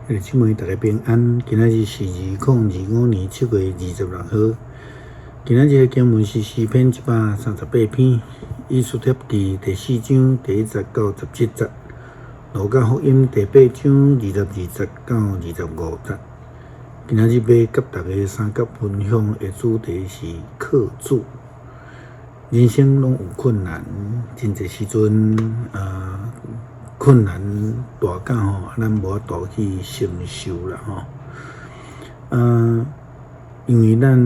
兄弟姊妹，大家平安。今仔日是2025年7月26號。今仔日的經文是詩篇138篇，以斯帖記第四章第一節到十七節，路加福音第八章22節到25節。今仔日欲佮大家相佮分享的主題是靠主。人生攏有困難，真濟時陣啊，困難大到吼，咱無法度去承受啦吼。啊，因為咱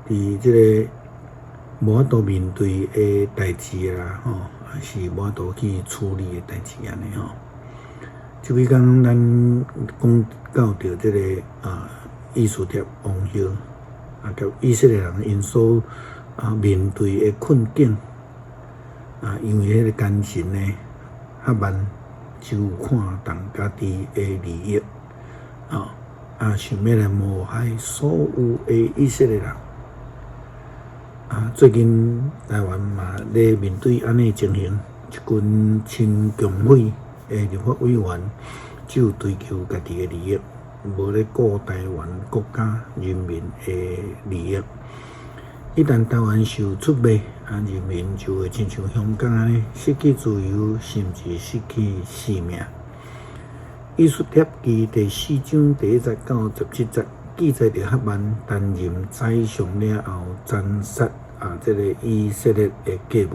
佇這个無法度面對的代誌啦吼，抑是無法度去處理的代誌按呢吼。就比講咱講到著這个啊，以斯帖王后啊，佮以色列人𪜶所啊面對的困境啊，因為彼个奸臣呢，哈曼只有看重家己的利益，啊啊，想欲來謀害所有的以色列人。啊，最近台灣嘛咧面對按呢情形，一群親共匪的立法委員，只有追求家己的利益，無咧顧台灣國家人民的利益。一旦台灣受出賣，啊，人民就會親像香港按呢，失去自由，甚至失去性命。以斯帖記第四章第一節到十七節記載著哈曼擔任宰相了後，殘殺啊這个以色列的計謀。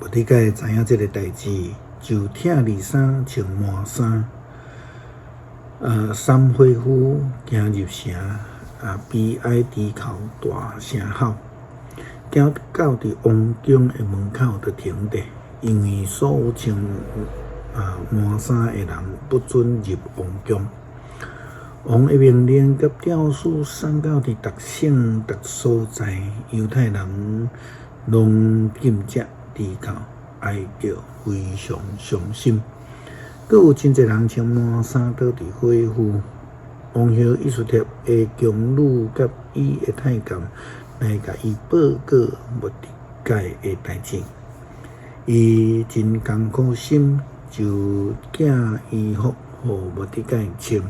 末底改知影這个代誌，就拆二衫穿麻衫，啊，散火敷行入城。啊！悲哀低哭，大聲吼，行到佇王宮的門口就停著，因為所有穿啊麻衫的人不准入王宮。王的命令佮詔書送到佇逐省逐所在，猶太人攏禁食低哭，哀叫，非常傷心。閣有真濟人穿麻衫倒佇火敷。王后以斯帖的宮女佮伊的太監來共伊報告末底改的代誌，伊真艱苦心，就寄衣服予末底改穿，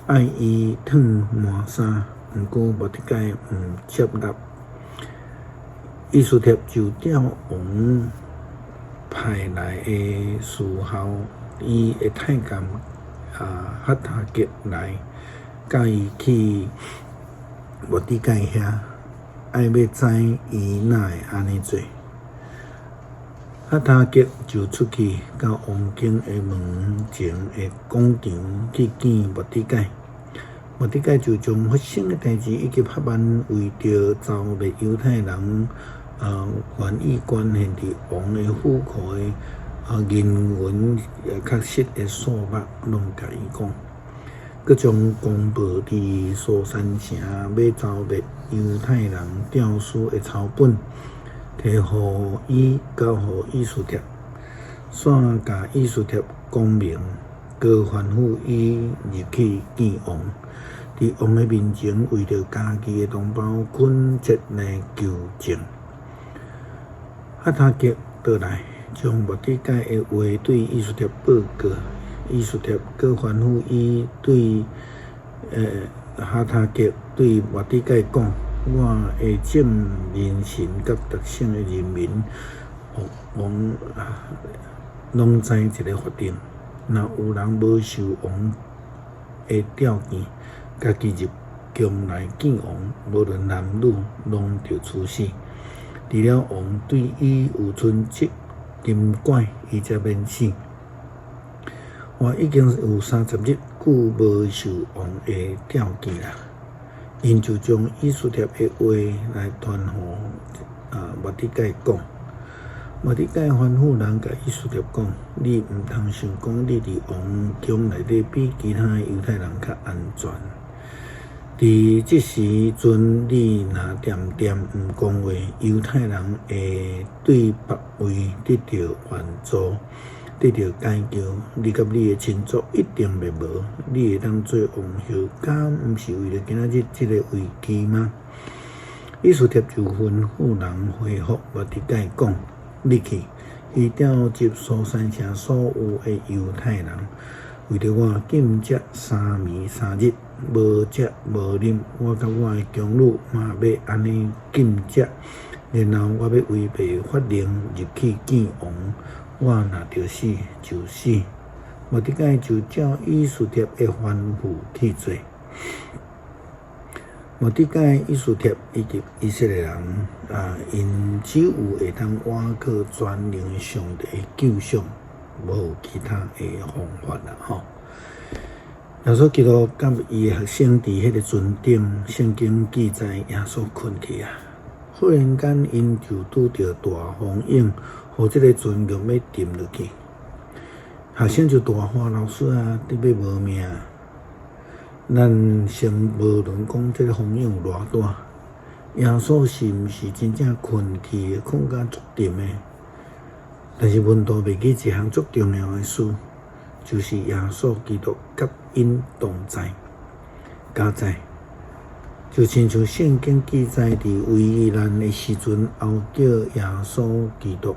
愛伊脫麻衫，毋過末底改毋接納。以斯帖就照王派來的侍候伊的太監啊，哈他革來，佮伊去末底改遐，愛欲知伊哪會按呢做。哈他革就出去到王宮的門前的廣場去見末底改。末底改就將發生的代誌以及哈曼為著誅滅猶太人啊，願意捐獻佇王的府庫的啊，銀銀確實的數目攏共伊講，閣將公報佇蘇珊城欲誅滅猶太人詔書的抄本，提予伊，交予以斯帖，煞共以斯帖講明，閣吩咐伊入去見王，佇王的面前為著家己的同胞懇切來求情。哈他革倒來，將末底改的話對以斯帖報告，以斯帖閣吩咐伊對，哈他革對末底改講：我的眾人臣佮逐省的人民，王攏知一个法定，若有人無受王的召見，家己入宮來見王，無論男女，攏著處死。除了王對伊有伸這金拐，伊才免死。我已經有30日久無受王的召見啦。𪜶就將以斯帖的話來傳予啊末底改講。末底改吩咐人共以斯帖講：你毋通想講你佇王宮內底比其他的猶太人較安全。佇這時陣，你若恬恬毋講話，猶太人會對別位得著援助，得著解救，你佮你的親族一定滅無。你會當做王后，敢毋是為著今仔日這个危機嗎？以斯帖就吩咐人回覆末底改講：你去，去召集蘇珊城所有的猶太人，為著我禁食三暝三日，無食無啉，我佮我的宮女嘛欲按呢禁食，然後我欲違背法令入去見王，我若著死就死。末底改就照以斯帖的吩咐去做。末底改、以斯帖以及以色列人啊，𪜶只有會當倚靠全能上帝的救贖，無其他的方法啦吼。耶穌基督佮伊的學生佇彼个船頂，聖經記載耶穌睏去啊。忽然間，𪜶就拄著大風湧，予這个船欲欲沉落去。學生就大喊：“老師啊，得欲無命！”咱先無論講這个風湧有偌大，耶穌是毋是真正睏去，睏甲足沉的？但是門徒袂記一項足重要的事，就是耶穌基督佮𪜶同在、加在，就親像聖經記載佇危難的時陣，呼叫耶穌基督。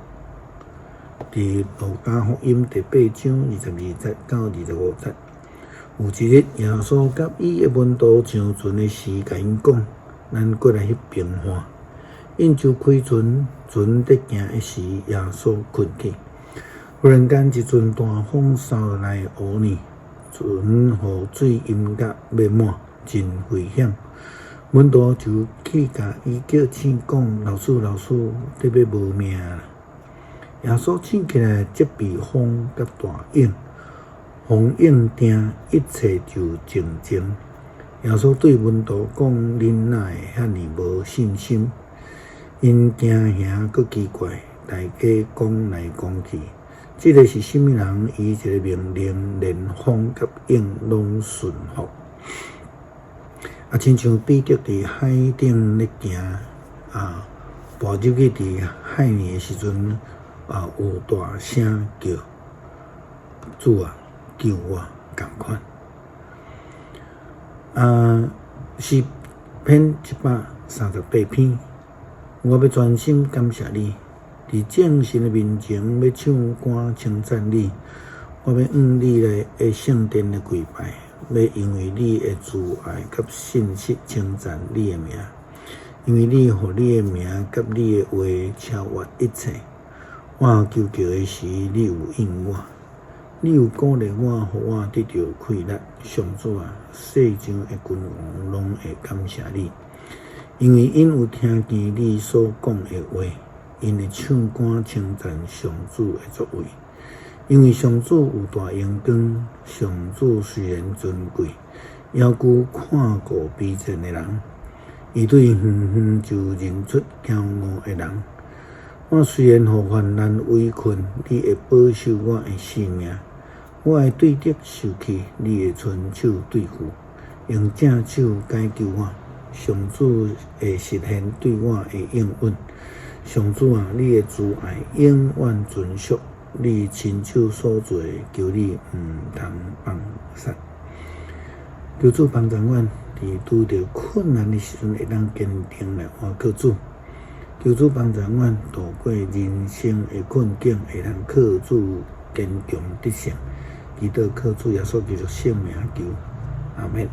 佇路加福音第八章二十二節到二十五節。有一日，耶穌佮伊的門徒上船的時，共𪜶講：“咱過來彼爿岸。”𪜶就開船，船咧行的時，耶穌睏去。忽然間，一陣大風掃來烏呢，船予水淹甲欲滿，真危險。門徒就去共伊叫醒，講：“老師，老師，得欲無命啦！”耶穌醒起來，責備風佮大湧。風湧定，一切就靜靜。耶穌對門徒講：“恁哪會遐爾無信心？”𪜶驚嚇閣奇怪，大家講來講去，這个是啥物人？伊一个命令，連風佮湧攏順服。啊，親像彼得佇海頂咧行，啊，跋入去佇海裡的時陣，啊，有大聲叫：“主啊，救我！”仝款。啊，詩篇一百三十八篇，我欲專心感謝你，佇眾神的面前欲唱歌稱讚你，我欲向你的聖殿來跪拜，欲因為你的慈愛佮信實稱讚你的名，因為你予你的名佮你的話超越一切。我求告的時，你有應我。你有鼓勵我，予我得著氣力。上主啊，世上的君王攏會感謝你，因為𪜶有聽見你所講的話，𪜶會唱歌稱讚上主的作為。因為上主有大榮光，上主雖然尊貴，猶閣看顧卑賤的人，伊對遠遠就認出驕傲的人。我雖然予患難圍困，你會保守我的性命。我會對敵受氣，你會伸手對付，用正手解救我。上主會實現對我的應允。上主啊，你的慈愛永遠存續，你親手所做的，求你毋通放殺。求主幫助阮，佇拄著困難的時陣，會當堅定來倚靠主。求主幫助阮度過人生的困境，會當靠主堅強得勝。祈禱靠主耶穌基督聖名求，阿們。